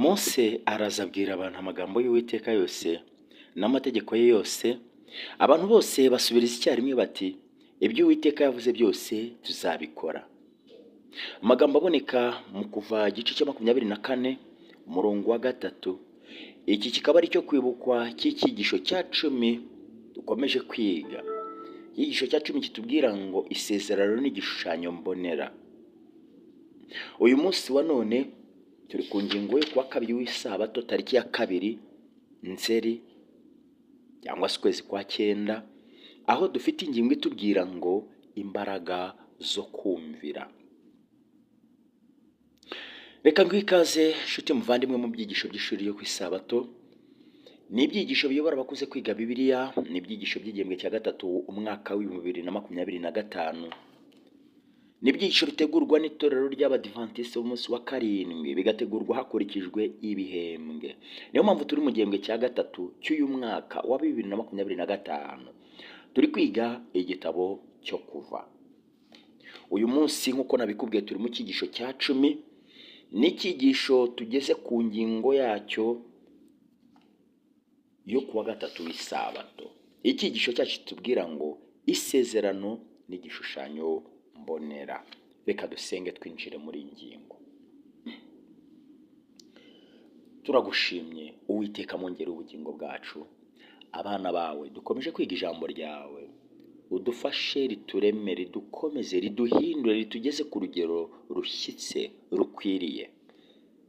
Mose araza abwira abantu amagambo y'Uwiteka yose n'amategeko ye yose. Abantu bose basubiriza icyarimwe bati: "Ibyo Uwiteka yavuze byose tuzabikora." Amagambo aboneka mu Kuva igice cya 24, umurongo wa 3. Iki kikaba ari cyo kwibukwa cy'icyigisho cya 10 dukomeje kwiga. Icyigisho cya 10 kitubwira ngo isezerano ni igishushanyo mbonera. Uyu munsi wa none turi ku ngingo yo kuwa kabiri w'isabato, tariki ya 2 Nzeri cyangwa se ukwezi kwa 9, aho dufite ingingo itubwira ngo imbaraga zo kumvira. Reka nguhe ikaze nshuti muvandimwe mu byigisho by'ishuri ryo ku isabato. Ni ibyigisho biyobora abakuze kwiga Bibiliya, ni ibyigisho by'igihembwe cya 3, umwaka w'2025. Ni ibyigisho bitegurwa n'itorero ry'Abadivantisiti b'umunsi wa 7, bigategurwa hakurikijwe ibihembwe. Niyo mpamvu turi mu gihembwe cya 3 cy'uyu mwaka wa 2025. Turi kwiga igitabo cyo Kuva. Uyu munsi nk'uko nabikubwiye turi mu cyigisho cya 10, ni icyigisho tugeze ku ngingo yacyo yo kuwa gatatu w'isabato. Icyigisho cyacu kitubwira ngo isezerano n'igishushanyo mbonera. Reka dusenge twinjire muri iyi ngingo. Turagushimye Uwiteka mwongere ubugingo bwacu, abana bawe dukomeje kwiga ijambo ryawe, udufashe ritureme, ridukomeze, riduhindure, ritugeze ku rugero rushyitse rukwiriye.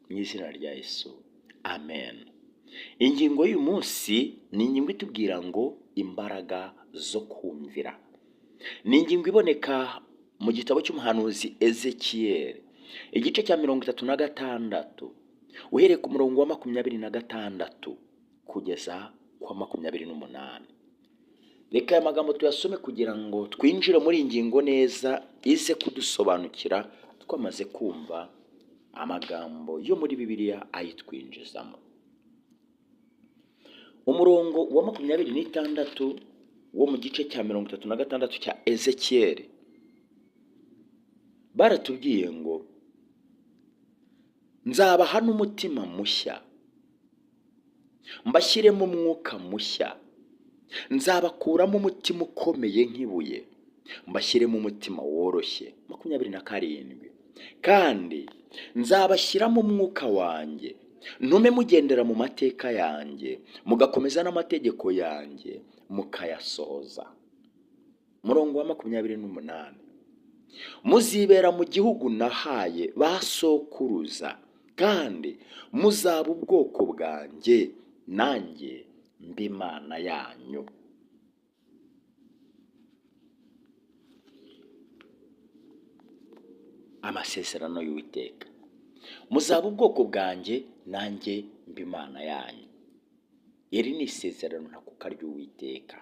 Mu izina rya Yesu, amen. Ingingo y'uyu munsi ni ingingo itubwira ngo imbaraga zo kumvira. Ni ingingo iboneka mu gitabo cy'umuhanuzi Ezekiyeli, igice cya 36, uhereye ku murongo wa 26 kugeza ku wa 28. Reka aya magambo tuyasome kugira ngo twinjire muri iyi ngingo neza, ize kudusobanukira twamaze kumva amagambo yo muri Bibiliya ayitwinjizamo. Umurongo wa 26 wo mu gice cya 36 cya Ezekiyeli, baratubwiye ngo nzabaha n'umutima mushya, mbashyiremo umwuka mushya, nzabakuramo umutima ukomeye nk'ibuye, mbashyiremo umutima woroshye. 27, kandi nzabashyiramo umwuka wanjye, ntume mugendera mu mateka yanjye, mugakomeza n'amategeko yanjye mukayasohoza. Umurongo wa 28, muzibera mu gihugu nahaye ba sokuruza, kandi muzaba ubwoko bwanjye, nanjye mbe Imana yanyu. Amasezerano y'Uwiteka, muzaba ubwoko bwanjye, nanjye mbe Imana yanyu. Iri ni isezerano ntakuka ry'Uwiteka.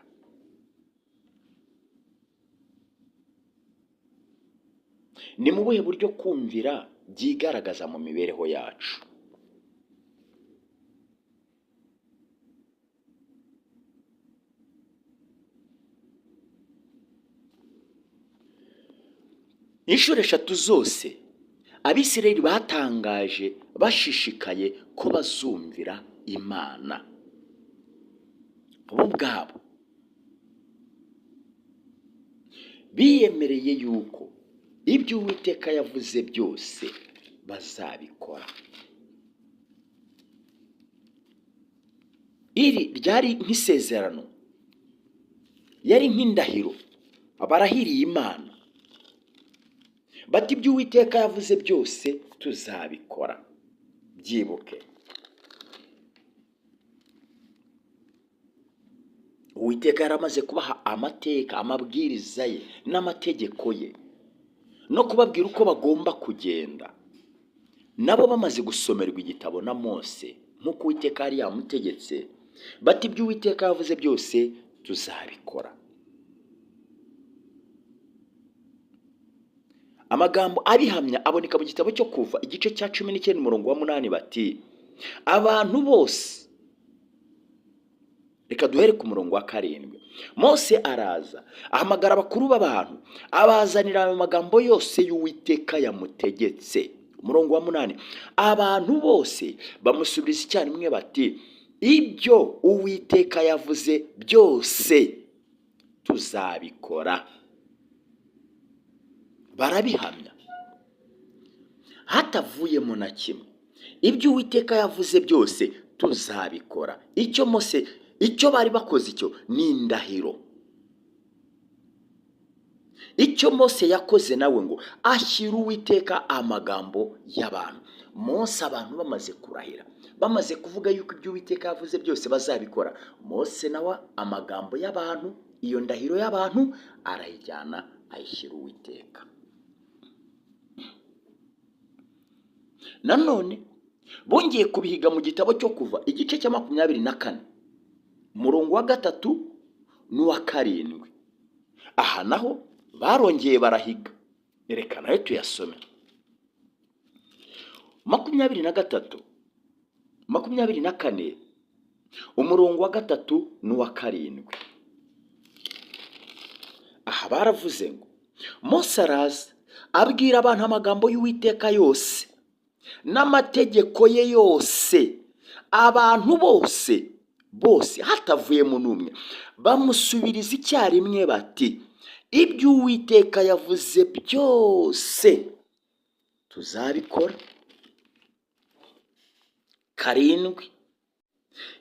Ni mu buhe buryo kumvira byigaragaza mu mibereho yacu? Inshuro 3 zose Abisirayeli batangaje bashishikaye ko bazumvira Imana bo ubwabo. Biyemereye yuko ibyo Uwiteka yavuze byose bazabikora. Iri ryari nk'isezerano, yari nk'indahiro barahiriye Imana bati ibyo Uwiteka yavuze byose tuzabikora. Byibuke Uwiteka yaramaze kubaha amateka, amabwiriza ye n'amategeko ye, no kubabwira uko bagomba kugenda. Nabo bamaze gusomerwa igitabo na Mose nk'uko Uwiteka yari yamutegetse, bati ibyo Uwiteka yavuze byose tuzabikora. Amagambo abihamya aboneka mu gitabo cyo Kuva igice cya 19 umurongo wa 8, bati abantu bose. Reka duhere ku murongo wa 7. Mose araza ahamagara abakuru b'abantu, abazanira ayo magambo yose y'Uwiteka yamutegetse. Umurongo wa 8, abantu bose bamusubiza icyarimwe bati ibyo Uwiteka yavuze byose tuzabikora. Barabihamya hatavuyemo na kimwe. Ibyo Uwiteka yavuze byose tuzabikora. Icyo Mose, icyo bari bakoze icyo ni indahiro. Icyo Mose yakoze nawe ngo ashyira Uwiteka amagambo y'abantu. Mose abantu bamaze kurahira, bamaze kuvuga yuko ibyo Uwiteka yavuze byose bazabikora, Mose nawe amagambo y'abantu, iyo ndahiro y'abantu arayijyana ayishyira Uwiteka. Nanone bongeye kubihiga mu gitabo cyo Kuva igice cya 24 umurongo wa 3 n'uwa 7. Aha naho barongeye barahiga, reka nayo tuyasome. 23 24 umurongo wa 3 n'uwa 7. Aha baravuze ngo Mose araza abwira abantu amagambo y'Uwiteka yose n'amategeko ye yose, abantu bose bose hatavuyemo n'umwe bamusubiriza icyarimwe bati ibyo Uwiteka yavuze byose tuzabikora. 7,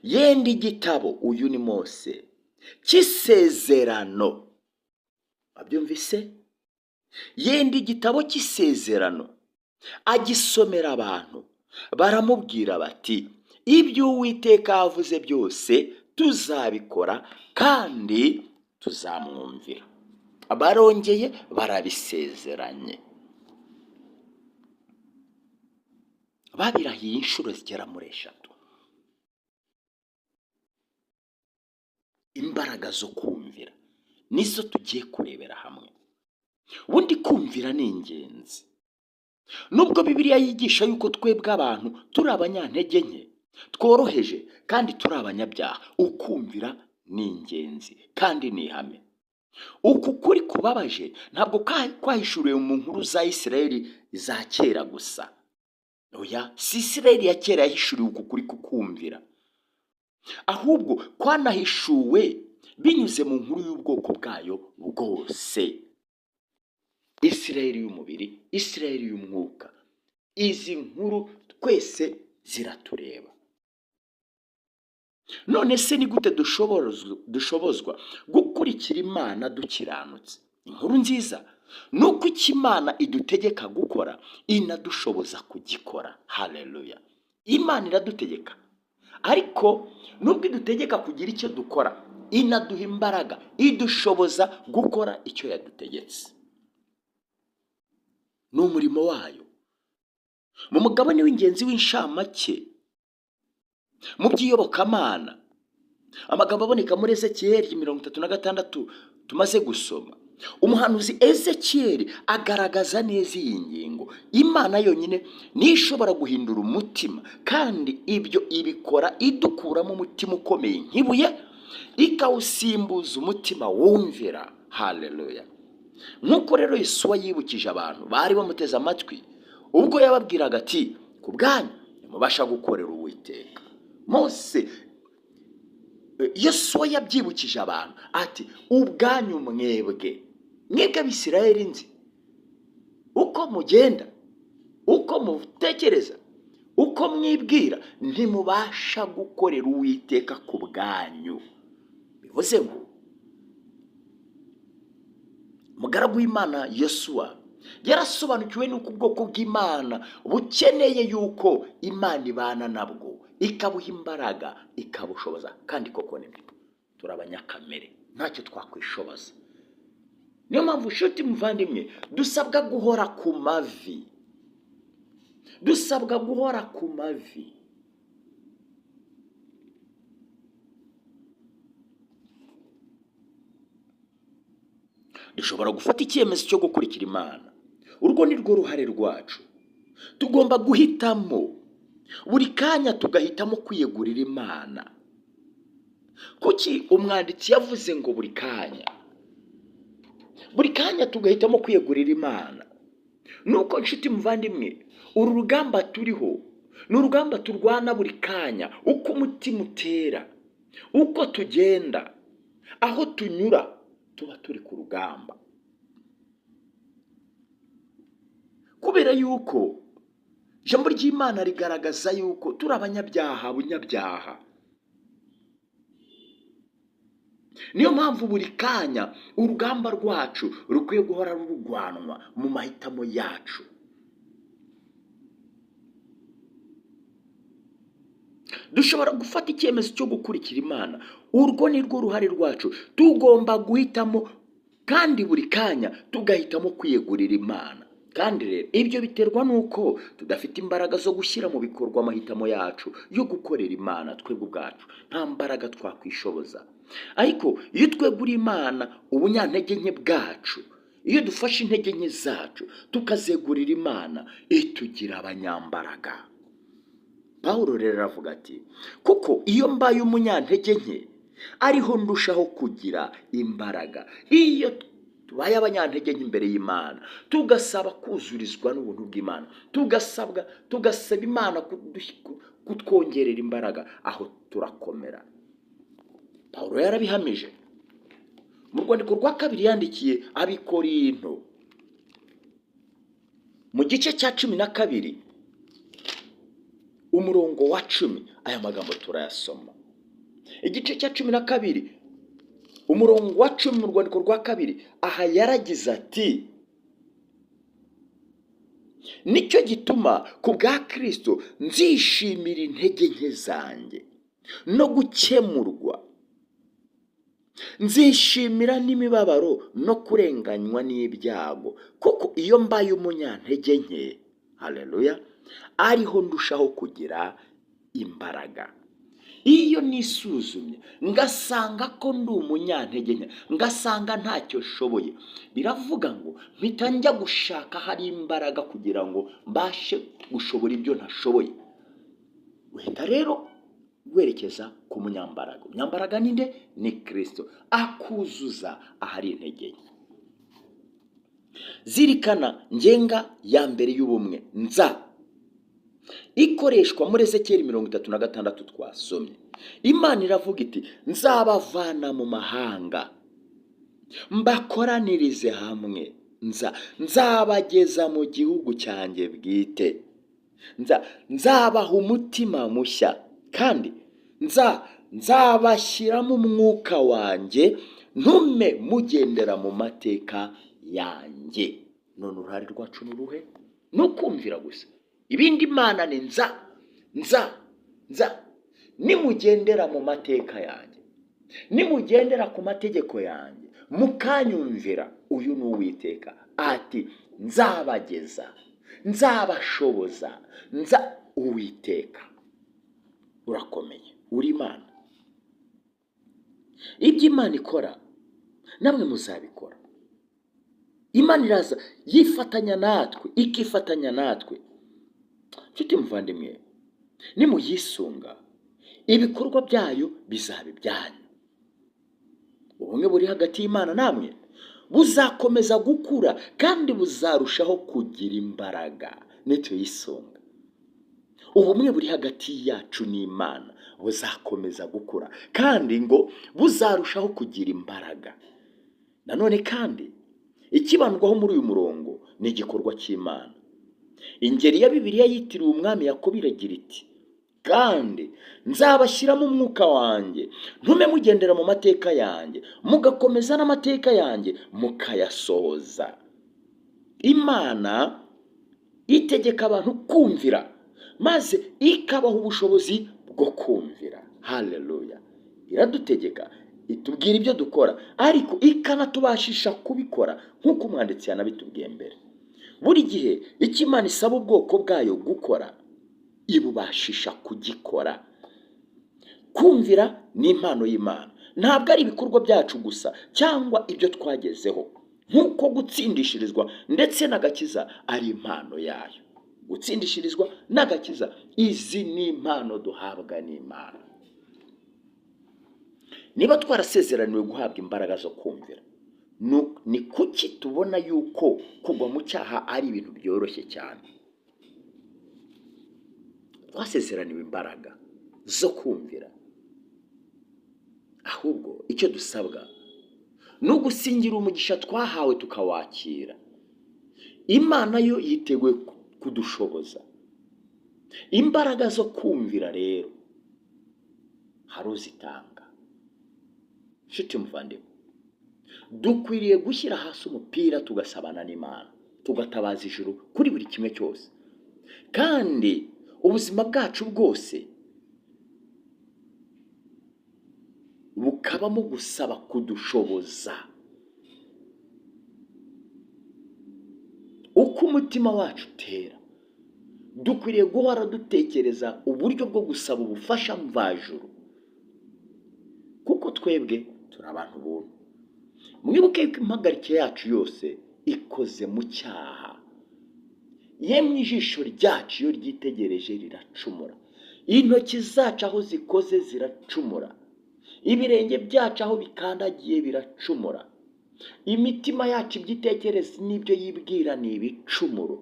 yenda igitabo, uyu ni Mose, cy'isezerano. Abyumvise? Yenda igitabo cy'isezerano agisomera abantu, baramubwira bati ibyo Uwiteka yavuze byose tuzabikora kandi tuzamwumvira. Barongeye barabisezeranye, babirahiye inshuro zigera muri 3. Imbaraga zo kumvira nizo tugiye kurebera hamwe. Ubundi kumvira ni ingenzi. Nubwo Bibiliya yigisha yuko twebwe abantu turi abanyantege nke, tworoheje kandi turi abanyabyaha, ukumvira ni ingenzi kandi ni ihame. Uku kuri kubabaje ntabwo kwahishuriwe mu nkuru za Isirayeli za kera gusa. Oya, si Isirayeli ya kera yahishuriwe uku kuri kukumvira, ahubwo kwanahishuwe binyuze mu nkuru y'ubwoko bwayo bwose. Isirayeli y'umubiri, Isirayeli y'umwuka, izi nkuru twese ziratureba. None se ni gute dushobozwa gukurikira Imana dukiranutse? Inkuru nziza nuko icyo Imana idutegeka gukora inadushoboza kugikora. Haleluya! Imana iradutegeka, ariko nubwo idutegeka kugira icyo dukora, inaduha imbaraga idushoboza gukora icyo yadutegetse. Ni umurimo wayo. Mu mugabane w'ingenzi w'inshamake mu by'iyobokamana, amagambo aboneka muri Ezekiyeli 36 tumaze gusoma, umuhanuzi Ezekiyeli agaragaza neza iyi ngingo. Imana yonyine niyo ishobora guhindura umutima, kandi ibyo ibikora idukuramo umutima ukomeye nk'ibuye, ikawusimbuza umutima wumvira. Haleluya! Nk'uko rero Yosuwa yibukije abantu bari bamuteze amatwi ubwo yababwiraga ati ku bwanyu ntimubasha gukorera Uwiteka. Mose, Yosuwa yabyibukije abantu ati ubwanyu mwebwe Abisirayeli nzi uko mugenda, uko mutekereza, uko mwibwira, ntimubasha gukorera Uwiteka ku bwanyu. Bivuze ngo mugaragu w'Imana Yosuwa yarasobanukiwe n'uko ubwoko bw'Imana bukeneye yuko Imana ibana nabwo, ikabuha imbaraga, ikabushoboza. Kandi koko nibyo, turi abanyakamere, ntacyo twakwishoboza. Niyo mpamvu nshuti muvandimwe dusabwa guhora ku mavi, dusabwa guhora ku mavi. Dushobora gufata icyemezo cyo gukurikira Imana. Urwo ni rwo ruhare rwacu. Tugomba guhitamo buri kanya, tugahitamo kwiyegurira Imana. Kuki umwanditsi yavuze ngo buri kanya? Buri kanya tugahitamo kwiyegurira Imana. Nuko nshuti muvandimwe, uru rugamba turiho ni urugamba turwana buri kanya, uko umutima utera, uko tugenda, aho tunyura, tuba turi ku rugamba. Kubera yuko ijambo ry'Imana rigaragaza yuko turi abanyabyaha bunyabyaha. Niyo mpamvu buri kanya urugamba rwacu rukwiye guhora rurwanwa mu mahitamo yacu. Dushobora gufata icyemezo cyo gukurikira Imana, urwo ni rwo ruhare rwacu. Tugomba guhitamo kandi buri kanya tugahitamo kwiyegurira Imana. Kandi rero ibyo biterwa n'uko tudafite imbaraga zo gushyira mu bikorwa amahitamo yacu yo gukorera Imana twebwe ubwacu. Nta mbaraga twakwishoboza. Ariko iyo tweguriye Imana ubunyantege nke bwacu, iyo dufashe intege nke zacu tukazegurira Imana, itugira abanyambaraga. Pawulo rero aravuga ati kuko iyo mbaye umunyantege nke ariho ndushaho kugira imbaraga. Iyo tubaye abanyantege nke imbere y'Imana, tugasaba kuzurizwa n'ubuntu bw'Imana, tugasaba Imana kutwongerera imbaraga, aho turakomera. Pawulo yarabihamije mu rwandiko rwa kabiri yandikiye ab'Ikorinto mu gice cya 12 umurongo wa 10, aya magambo turayasoma. Igice cya 12 umurongo wa 10 mu rwandiko rwa kabiri, aha yaragize ati nicyo gituma ku bwa Kristo nzishimira intege nke zanjye no gukemurwa, nzishimira n'imibabaro no kurenganywa n'ibyago, kuko iyo mbaye umunyantege nke, haleluya, ariho ndushaho kugira imbaraga. Iyo nisuzumye ngasanga ko ndi umunyantege nke, ngasanga ntacyo nshoboye, biravuga ngo mpita njya gushaka hari imbaraga kugira ngo mbashe gushobora ibyo ntashoboye. Uhita rero werekeza ku munyambaraga. Umunyambaraga ni nde? Ni Kristo. Akuzuza ahari intege nke. Zirikana ngenga ya mbere y'ubumwe nza ikoreshwa muri Ezekiyeli 36 twasomye. Imana iravuga iti nzabavana mu mahanga mbakoranirize hamwe, nza nzabageza mu gihugu cyanjye bwite, nza nzabaha umutima mushya, kandi nza nzabashyiramo umwuka wanjye, ntume mugendera mu mateka yanjye. None uruhare rwacu ni uruhe? Ni ukumvira gusa. Ibindi Imana ni nza nza nza, nimugendera mu mateka yanjye, nimugendera ku mategeko yanjye, mukanyumvira, uyu ni Uwiteka ati nzabageza, nzabashoboza, nza. Uwiteka urakomeye, uri Imana. Ibyo Imana ikora namwe muzabikora. Imana iraza yifatanya natwe, ikifatanya natwe. Nshuti muvandimwe, nimuyisunga ibikorwa byayo bizaba ibyanyu. Ubumwe buri hagati y'Imana namwe buzakomeza gukura kandi buzarushaho kugira imbaraga nituyisunga. Ubumwe buri hagati yacu n'Imana buzakomeza gukura kandi ngo buzarushaho kugira imbaraga. Nanone kandi ikibandwaho muri uyu murongo ni igikorwa cy'Imana. Ingeri ya Bibiliya yitiriwe umwami Yakobo iragira iti kandi nzabashyiramo umwuka wanjye, ntume mugendera mu mateka yanjye, mugakomeza n'amateka yanjye mukayasohoza. Imana itegeka abantu kumvira, maze ikabaha ubushobozi bwo kumvira. Haleluya. Iradutegeka, itubwira ibyo dukora, ariko ikanatubashisha kubikora nk'uko umwanditsi yanabitubwiye mbere. Buri gihe icyo Imana isaba ubwoko bwayo gukora, ibubashisha kugikora. Kumvira ni impano y'Imana, ntabwo ari ibikorwa byacu gusa cyangwa ibyo twagezeho, nk'uko gutsindishirizwa ndetse n'agakiza ari impano yayo. Gutsindishirizwa n'agakiza, izi ni impano duhabwa n'Imana. Niba twarasezeraniwe guhabwa imbaraga zo kumvira, Ni kuki tubona yuko kugwa mu cyaha ari ibintu byoroshye cyane? Twasezeraniwe imbaraga zo kumvira, ahubwo icyo dusabwa ni ugusingira umugisha twahawe tukawakira. Imana yo yiteguye kudushoboza imbaraga zo kumvira. Rero hari uzitanga. Nshuti muvandimwe, dukwiriye gushyira hasi umupira, tugasabana n'Imana, tugatabaza ijuru kuri buri kimwe cyose, kandi ubuzima bwacu bwose bukabamo gusaba kudushoboza. Uko umutima wacu utera, dukwiriye guhora dutekereza uburyo bwo gusaba ubufasha mvajuru, kuko twebwe turi abantu buntu. Mwibuke yuko impagarike yacu yose ikoze mu cyaha. Yemwe ijisho ryacu iyo ryitegereje riracumura, intoki zacu aho zikoze ziracumura, ibirenge byacu aho bikandagiye biracumura, imitima yacu ibyo itekereza n'ibyo yibwira ni ibicumuro.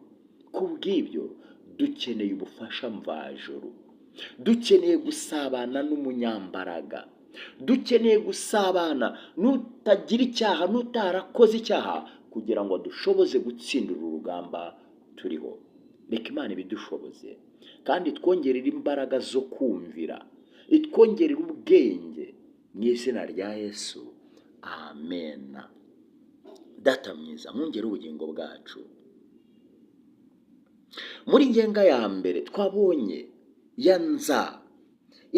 Ku bw'ibyo dukeneye ubufasha mvajuru, dukeneye gusabana n'umunyambaraga, dukeneye gusabana n'utagira icyaha, n'utarakoze icyaha, kugira ngo dushoboze gutsindira urugamba turiho. Reka Imana ibidushoboze, kandi itwongerere imbaraga zo kumvira, itwongerere ubwenge, mu izina rya Yesu, amen. Data mwiza, mwongere ubugingo bwacu. Muri ngenga ya mbere twabonye ya nza,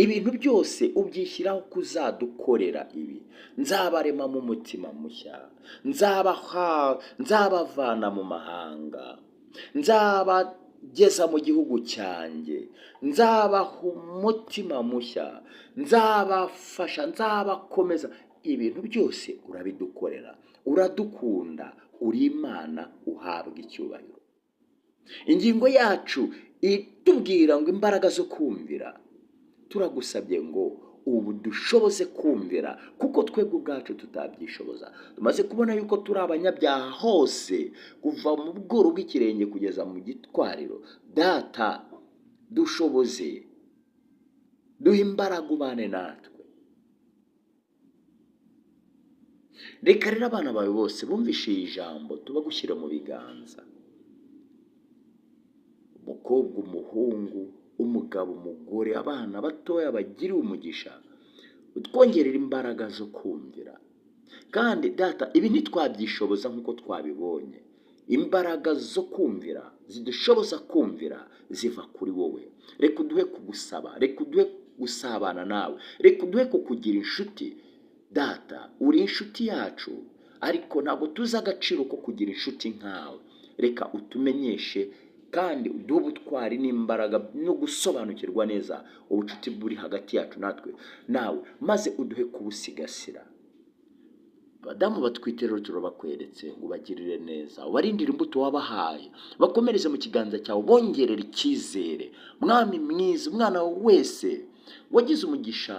ibintu byose ubyishyiraho kuzadukorera ibi. Nzabarema mu mutima mushya, nzabavana mu mahanga, nzabageza mu gihugu cyanjye, nzabaha umutima mushya, nzabafasha, nzabakomeza. Ibintu byose urabidukorera, uradukunda, uri Imana, uhabwa icyubahiro. Ingingo yacu itubwira ngo imbaraga zo kumvira. Turagusabye ngo ubu dushoboze kumvira, kuko twebwe ubwacu tutabyishoboza. Tumaze kubona yuko turi abanyabyaha hose, kuva mu bworo bw'ikirenge kugeza mu gitwariro. Data, dushoboze, duhe imbaraga, ubane natwe. Reka rero abana bawe bose bumvishe iyi jambo tubagushyira mu biganza, umukobwa, umuhungu, umugabo, umugore, abana batoya bagiriwe umugisha, utwongerera imbaraga zo kumvira. Kandi Data, ibi ntitwabyishoboza nk'uko twabibonye. Imbaraga zo kumvira zidushoboza kumvira ziva kuri wowe. Reka uduhe kugusaba, reka uduhe gusabana nawe, reka uduhe kukugira inshuti. Data, uri inshuti yacu, ariko ntabwo tuzi agaciro ko kugira inshuti nkawe. Reka utumenyeshe kandi uduhe ubutwari n'imbaraga no gusobanukirwa neza ubucuti buri hagati yacu natwe nawe, maze uduhe kubusigasira. Abadamu batwite rero turabakweretse ngo ubagirire neza, ubarindire imbuto wabahaye, bakomereze mu kiganza cyawe, bongerere icyizere. Mwami mwiza, umwana wese wagize umugisha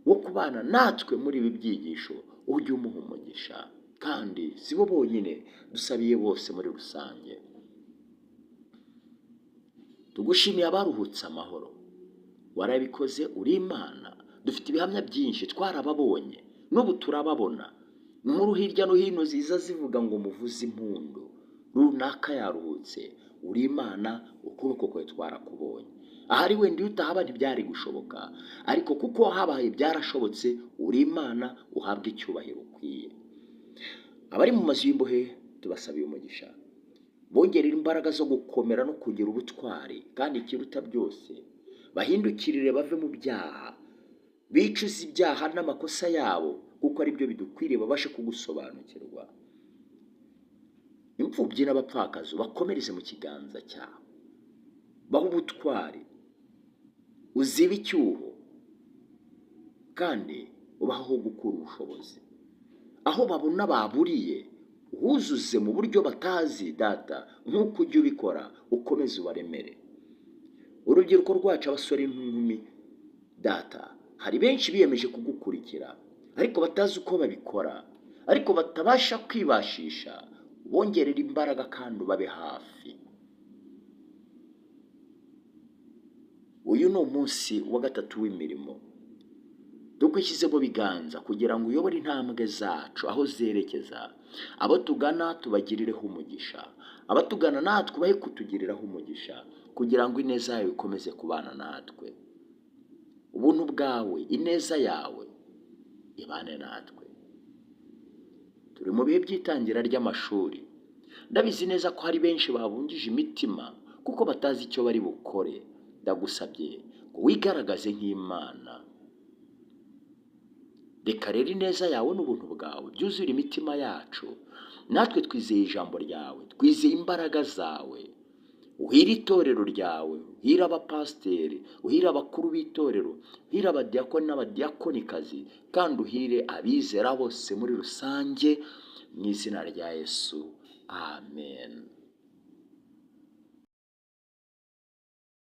wo kubana natwe muri ibi byigisho, ujye umuha umugisha, kandi si bo bonyine, dusabiye bose muri rusange. Tugushimiye abaruhutse amahoro, warabikoze, uri Imana. Dufite ibihamya byinshi, twarababonye, n'ubu turababona. Inkuru hirya no hino ziza zivuga ngo muvuze impundu, runaka yaruhutse. Uri Imana, ukuboko kwawe twarakubonye. Ahari wenda iyo utahaba ntibyari gushoboka, ariko kuko habaye byarashobotse. Uri Imana, uhabwa icyubahiro ukwiye. Abari mu mazu y'imbohe tubasabiye umugisha, bongerera imbaraga zo gukomera no kugira ubutwari, kandi ikiruta byose bahindukirire bave mu byaha, bicuze ibyaha n'amakosa yabo, kuko ari byo bidukwiriye, babashe kugusobanukirwa. Imfubyi n'abapfakazi bakomereze mu kiganza cyawe, bahe ubutwari, uzibe icyuho, kandi ubahe aho gukura ubushobozi. Aho babona baburiye uhuzuze mu buryo batazi. Data, nk'uko ujya ubikora, ukomeze ubaremere. Urubyiruko rwacu, abasore n'inkumi, Data, hari benshi biyemeje kugukurikira ariko batazi uko babikora. ariko batabasha kwibashisha, bongerera imbaraga kandi ubabe hafi. Uyu ni umunsi wa gatatu w'imirimo, tugushyize mu biganza kugira ngo uyobore intambwe zacu aho zerekeza. Abo tugana tubagirireho umugisha, abatugana natwe ubahe kutugiriraho umugisha, kugira ngo ineza yawe ikomeze kubana natwe. Ubuntu bwawe, ineza yawe ibane natwe. Turi mu bihe by'itangira ry'amashuri, ndabizi neza ko hari benshi babungije imitima kuko batazi icyo bari bukore. Ndagusabye ngo wigaragaze nk'Imana. Reka rero ineza yawe n'ubuntu bwawe byuzure imitima yacu, natwe twizeye ijambo ryawe, twizeye imbaraga zawe. Uhire itorero ryawe, uhire abapasiteri, uhire abakuru b'itorero, uhire abadiyakoni n'abadiyakonikazi, kandi uhire abizera bose muri rusange, mu izina rya Yesu, amen.